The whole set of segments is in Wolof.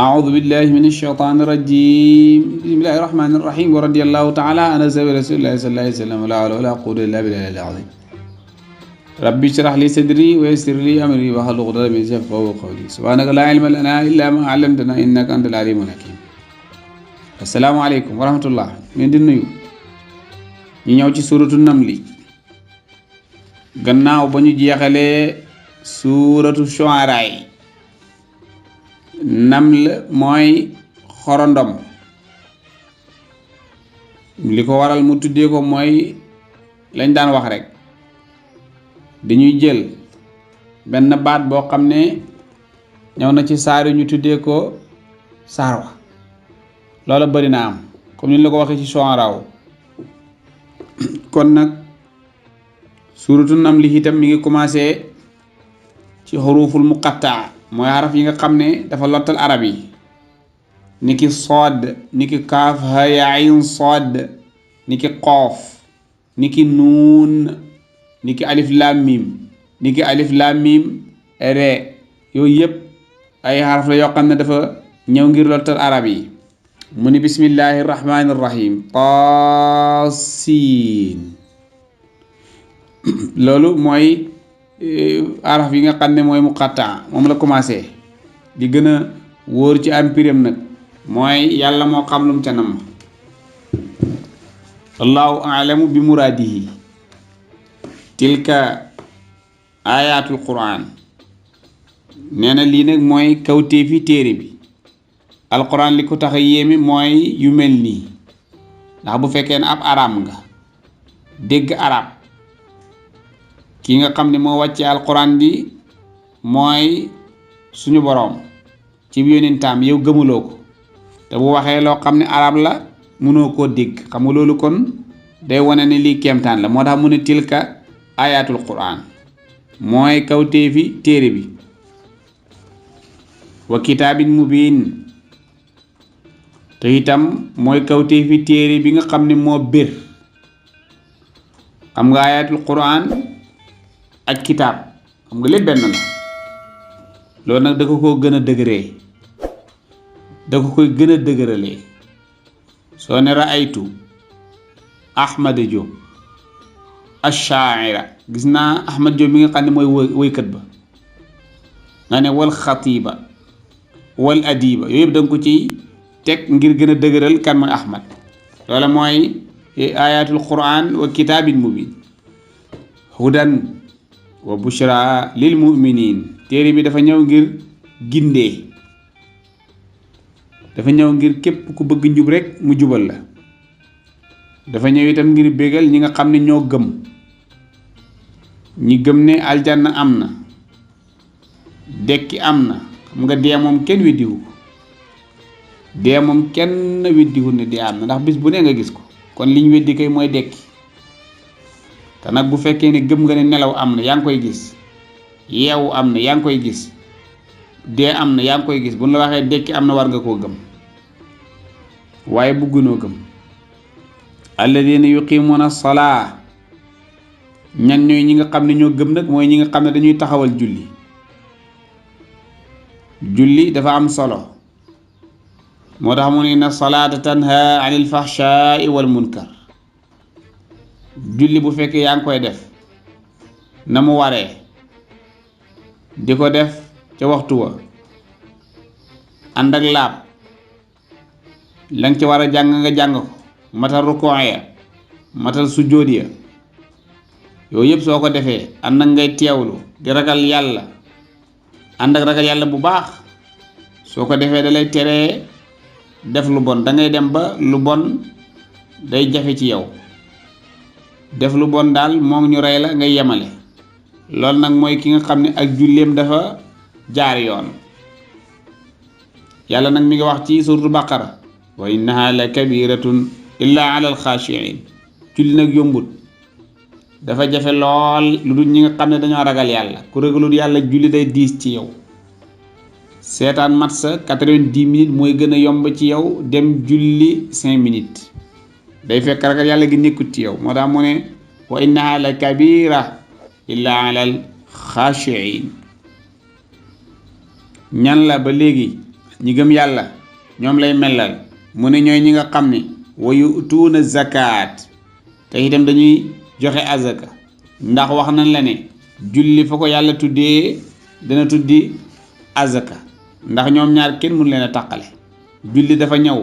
أعوذ بالله من الشيطان الرجيم بسم الله الرحمن الرحيم ورضي الله تعالى عن أصحاب رسول الله صلى الله عليه وسلم ولا حول ولا قوة إلا بالله العظيم ربي اشرح لي صدري ويسر لي أمري واحلل عقدة من لساني يفقهوا قولي سبحانك لا علم لنا إلا ما علمتنا إنك أنت العليم الحكيم السلام عليكم ورحمة الله من di nuyu ñu ñëw ci suuratu namli gannaaw ba ñu jeexalee suuratu shu'ara yi naml mooy xorondom li ko waral mu tuddee ko mooy lañ daan wax rek dañuy jël benn baat boo xam ne ñëw na ci saar ñu tuddee ko saar wa loola bari na am comme ni la ko waxee ci shu'ara kon nag suuratu namli itam mi ngi commencé ci xuruful muqatta mooy xaraf yi nga xam ne dafa lottal arab yi niki sood niki kaaf ha ya ayn sood niki qoof niki nuun niki alif lam mim niki alif lam mim re yooyu yëpp ay xaraf la yoo xam ne dafa ñëw ngir lottal arab yi mu ni bismillahi rahmani rahim taasiin loolu mooy araf yi nga xam ne mooy muqatta moom la commencé di gën a wóor ci am piram nag mooy yàlla moo xam lum ca nam allahu a'lamu bi muraadihi tilka ayatul quran nee na lii nag mooy kawtéefi téere bi alquran li ko tax a yéeme mooy yu mel nii ndax bu fekkee ne ab arab nga dégg arab ki nga xam ne moo wàcce alquran di mooy suñu boroom ci yonentam yow gëmuloo ko te bu waxee loo xam ne arab la mënoo koo dégg xam nga loolu kon day wane ne lii kéemtaan la moo tax mu ne tilka ayatul quran mooy kawtéefi téere bi wa kitaabin mubin te itam mooy kawtéefi téere bi nga xam ne moo bir xam nga ayatul quran ak kitaab xam nga lépp benn la loolu nag da ko koo gën a dëgëree da ko koy gën a dëgëralee soo ne raaytu Ahmad Diop ash-sha'ira gis naa Ahmad Diop mi nga xam ne mooy woykat ba nga ne wal xatiba wal adiba yooyu yëpp da nga ko ciy teg ngir gën a dëgëral kan mooy Ahmad loolu mooy ayatul quran wa kitaabin mubin hudan wa bushra lil mu'minin téere bi dafa ñëw ngir gindee dafa ñëw ngir képp ku bëgg njub rek mu jubal la dafa ñëw itam ngir bégal ñi nga xam ne ñoo gëm ñi gëm ne aljanna am na dekki am na xam nga dee moom kenn weddiwu dee moom kenn weddiwu ne dee am na ndax bis bu ne nga gis ko kon liñ weddi kay mooy dekki te nag bu fekkee ne gëm nga ne nelaw am na yaa ngi koy gis yeewu am na yaa ngi koy gis dee am na yaa ngi koy gis bu ñu la waxee dekki am na war nga koo gëm waaye buggunoo gëm alladina yuqimuna salaa ñan ñooy ñi nga xam ne ñoo gëm nag mooy ñi nga xam ne dañuy taxawal julli dafa am solo moo tax mu ne inna salaata tanha anil fahshaai wal munkar julli bu fekkee yaa ngi koy def na mu waree di ko def ca waxtu wa ànd ak laab la nga ci war a jàng nga jàng ko matal rukoo ya matal sujjóot ya yooyu yëpp soo ko defee ànd ak ngay teewlu di ragal yàlla ànd ak ragal yàlla bu baax soo ko defee da lay teree def lu bon da ngay dem ba lu bon day jafe ci yow def lu bon daal moom ñu rey la ngay yemale loolu nag mooy ki nga xam ne ak julleem dafa jaar yoon yàlla nag mi ngi wax ci suratu baqara wa innaha la kabiratun illa ala alxaashiin julli nag yombut dafa jafe lool lu dul ñi nga xam ne dañoo ragal yàlla ku ragalul yàlla julli day diis ci yow seetaan mat sa 90 minutes mooy gën a yomb ci yow dem julli 5 minutes day fekk ragal yàlla gi nekkut ci yow moo tax mu ne wa innaha la kabira illa alal xaashiin ñan la ba léegi ñi gëm yàlla ñoom lay melal mu ne ñooy ñi nga xam ne wa yu'tuuna zakat te itam dañuy joxe azaka ndax wax nañ la ne julli fa ko yàlla tuddee dana tuddi azaka ndax ñoom ñaar kenn mënu leen a tàqale julli dafa ñëw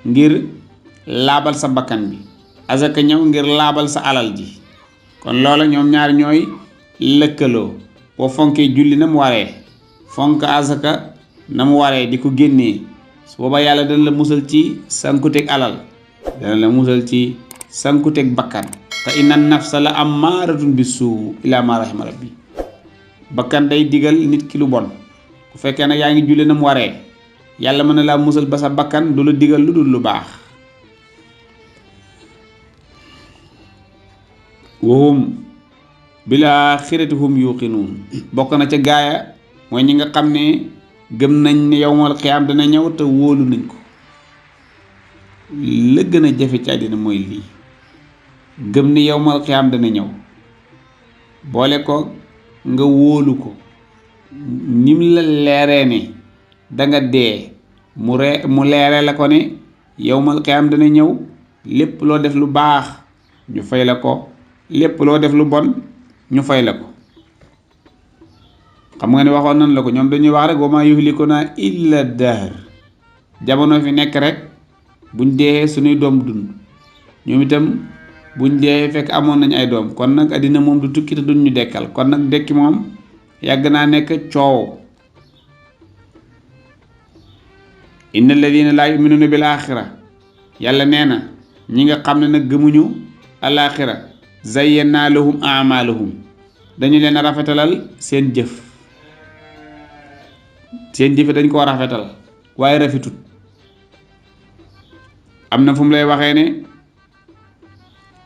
ngir laabal sa bakkan bi azaka ñëw ngir laabal sa alal ji kon loola ñoom ñaar ñooy lëkkaloo boo fonkee julli na mu waree fonk azaka na mu waree di ko génnee su booba yàlla dana la musal ci sankuteg alal dana la musal ci sankuteg bakkan te inna nafsa la ammaaratun bisu ila ma rahima rabbi bakkan day digal nit ki lu bon bu fekkee nag yaa ngi julli na mu waree yàlla mën na laa musal ba sa bakkan du la digal lu dul lu baax wahum bil aaxirati hum yuqinuun bokk na ca gaaya mooy ñi nga xam ne gëm nañ ne yawmal qiyaam dana ñëw te wóolu nañ ko la gën a jafe ci àddina mooy lii gëm ne yawmal qiyaam dana ñëw boole ko nga wóolu ko nim la leeree ne danga dee mu leeree la ko ne yawmal qiyaam dana ñëw lépp loo def lu baax ñu fay la ko lépp loo def lu bon ñu fay la ko xam nga ne waxoon nañ la ko ñoom dañuy wax rek wa maa yuhlikunaa illa dahr jamono fi nekk rek buñ dee suñuy doom dund ñoom itam buñ dee fekk amoon nañ ay doom kon nag àddina moom du tukki te duñ ñu dekkal kon nag dekki moom yàgg naa nekk coow inna alladina laa yuminuuna bil axira yàlla nee na ñi nga xam ne nag gëmuñu alaxira zayyana lahum amalahum dañu leen a rafetalal seen jëf dañ koo rafetal waaye rafetut am na fu mu lay waxee ne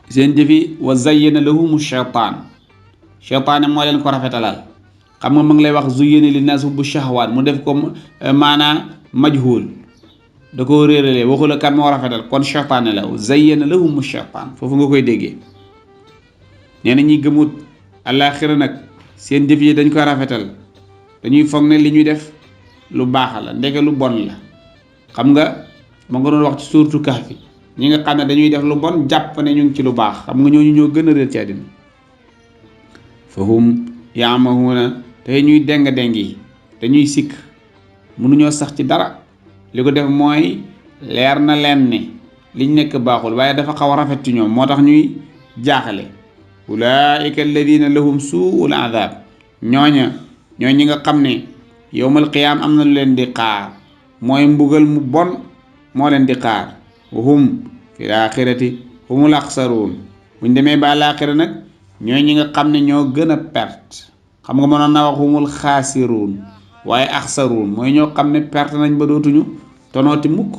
seen jëfi wa zayyana lahum cheytaane moo leen ko rafetalal xam nga mu ngi lay wax zuyyina linnaasi hubbu shahwaat mu def ko maanaa majhul da ko réeralee waxu la kan moo rafetal kon cheytaane la zayyana lahum cheytaan foofu nga koy déggee nee na ñi gëmut àllaaxira nag seen jëf yi dañ koy rafetal dañuy foog ne li ñuy def lu baax la ndeke lu bon la xam nga ma nga doon wax ci suuratu Kahfi ñi nga xam ne dañuy def lu bon jàpp ne ñu ngi ci lu baax xam nga ñooñu ñoo gën a réer ci àddina fahum yaamahuuna te ñuy déng yi dañuy sikk mënuñoo sax ci dara li ko def mooy leer na leen ne liñ nekk baaxul waaye dafa xaw a rafet ci ñoom moo tax ñuy jaaxale ulaika alladina lahum suul adab ñooña ñi nga xam ne yowmal qiyaam am na lu leen di xaar mooy mbugal mu bon moo leen di xaar wahum fil axirati humul axsaruun buñ demee ba àllaaxira nag ñooy ñi nga xam ne ñoo gën a perte xam nga mënoon na wax humul xaasiruun waaye axsaruun mooy ñoo xam ne perte nañ ba dootuñu tonooti mukk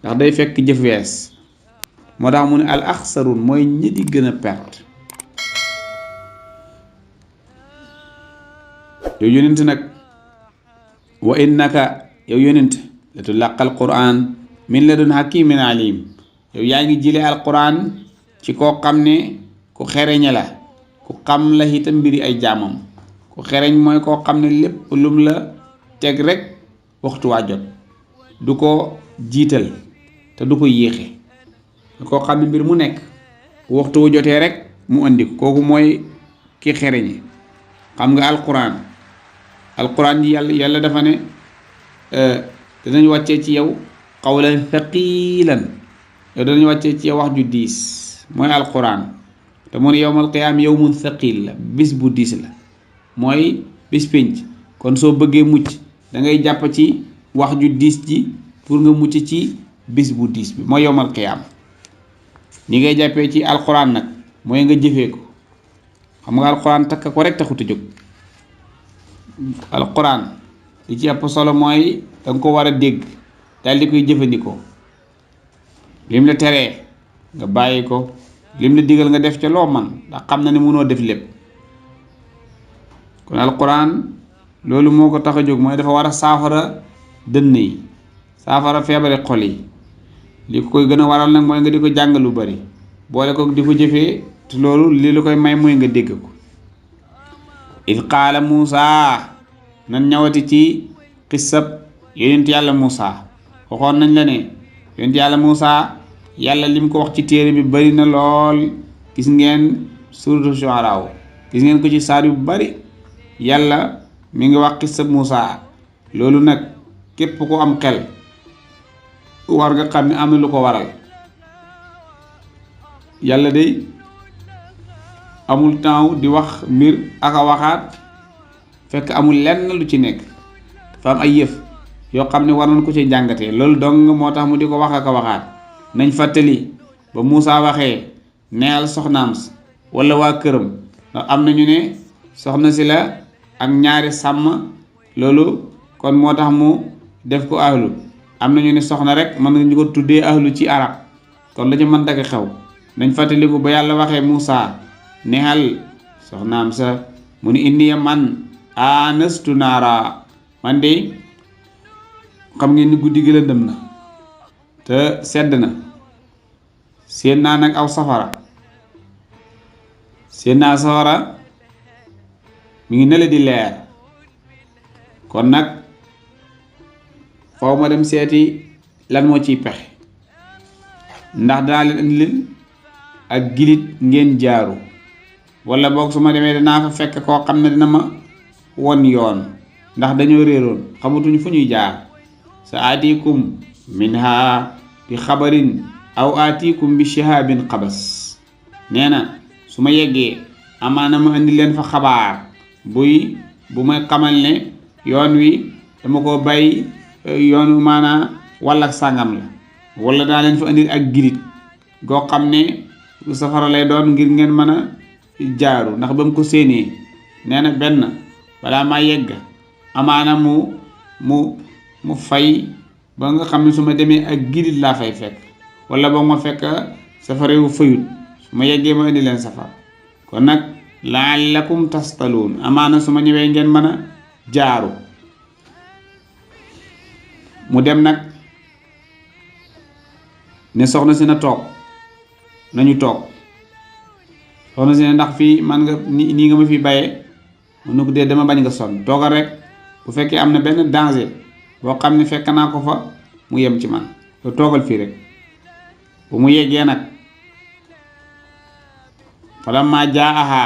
ndax day fekk jëf wees moo tax mu ne al axsaruun mooy ñi di gën a perte yow yonent nag wa innaka yow yonent la tulaqal quran min ladun hakimin alim yow yaa ngi jële al quran ci koo xam ne ku xereñe la ku xam la itam mbiri ay jaamam ku xereñ mooy koo xam ne lépp lum la teg rek waxtu waa jot du ko jiital te du ko yéexe koo xam ne mbir mu nekk waxtu wu jotee rek mu andi ko kooku mooy ki xereñe xam nga alquran ji yàlla dafa ne danañ wàccee ci yow qawlan thaqilan yow danañ wàccee ci yow wax ju diis mooy alquran te mu ne yawmal qiyaam yawmun thaqil la bis bu diis la mooy bis pénc kon soo bëggee mucc da ngay jàpp ci wax ju diis ji pour nga mucc ci bis bu diis bi mooy yawmal qiyaam ni ngay jàppee ci alquran nag mooy nga jëfee ko xam nga alquran takk ko rek taxut a jóg alquran li ci ëpp solo mooy danga ko war a dégg daal di koy jëfandikoo lim la teree nga bàyyi ko lim la digal nga def ca loo man ndax xam na ne mënoo def lépp kon alquran loolu moo ko tax a jóg mooy dafa war a saafara dënn yi saafara feebari xol yi li ko koy gën a waral nag mooy nga di ko jàng lu bari boole ko di ko jëfee te loolu li la koy may mooy nga dégg ko id qaala Muusa nan ñëwati ci xissab yonent yàlla Muusa waxoon nañ la ne yonent yàlla Muusa yàlla lim ko wax ci téere bi bari na lool. gis ngeen suuratu Shu'araa gis ngeen ko ci saar yu bari yàlla mi ngi wax xissa Muusa. loolu nag képp ko am xel war nga xam ne am na lu ko waral. yàlla day amul temps di wax mbir ak a waxaat fekk amul lenn lu ci nekk. dafa am ay yëf yoo xam ne war nañ ko ci jàngatee loolu dong moo tax mu di ko wax ak a waxaat. nañ fàttali ba Muusa waxee neyal soxnaam wala waa këram ndax am na ñu ne soxna si la ak ñaari sàmm loolu kon moo tax mu def ko ahlu. am na ñu ne soxna rek mën nga ñu ko tuddee ahlu ci arab kon la ci mën daka xew. nañ fàttaliku ba yàlla waxee Muusa neyal soxnaam sa mu ni inni man anastu naara man de xam ngeen ni guddi gi la dem na te sedd na seen naa nag aw safara seen naa safara mi ngi nele di leer kon nag faw ma dem seeti lan moo ciy pexe ndax danaa leen indi leen ak gilit ngeen jaaru wala boog su ma demee danaa fa fekk koo xam ne dina ma won yoon ndax dañoo réeroon xamatuñu fu ñuy jaar sa aatikum minha bi xabarin aw aatikum bi shihabin xabas. nee na su ma yeggee amaana ma indi leen fa xabaar bu may xamal ne yoon wi dama ko bàyyi yoonu maanaa walla sàngam la wala daa leen fa indil ak gilit goo xam ne safara lay doon ngir ngeen mën a jaaru. ndax ba mu ko séenee nee na benn balaa maa yegg amaana mu fay ba nga xam ne su ma demee ak gilit laa fay fekk wala ba ma fekk safara yu fayut su ma yeggee ma indi leen safara. kon nag la'allakum tastaluun amaana su ma ñëwee ngeen mën a jaaru. mu dem nag ne soxna si na toog nañu toog. soxna si ne ndax fii man nga nii nga ma fi bàyyee mun na ko dee dama bañ nga sonn toogal rek bu fekkee am na benn danger boo xam ne fekk naa ko fa mu yem ci man yow toogal fii rek. bu mu yeggee nag falammaa jaaha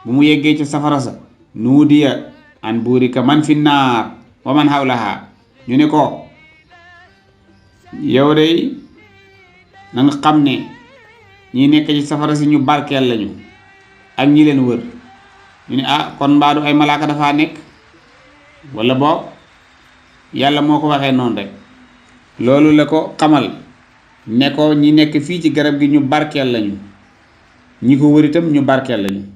bu mu yeggee ci safara sa nuudiya an buurika man fi naar wa man hawlaha ñu ne ko yow de na nga xam ne ñi nekk ci safara si ñu barkeel lañu ak ñi leen wër. ñu ne kon mbaadu ay malaaka dafa nekk wala boog yàlla moo ko waxee noonu rek. loolu la ko xamal ne ko ñi nekk fii ci garab gi ñu barkeel lañu ñi ko wër itam ñu barkeel lañu.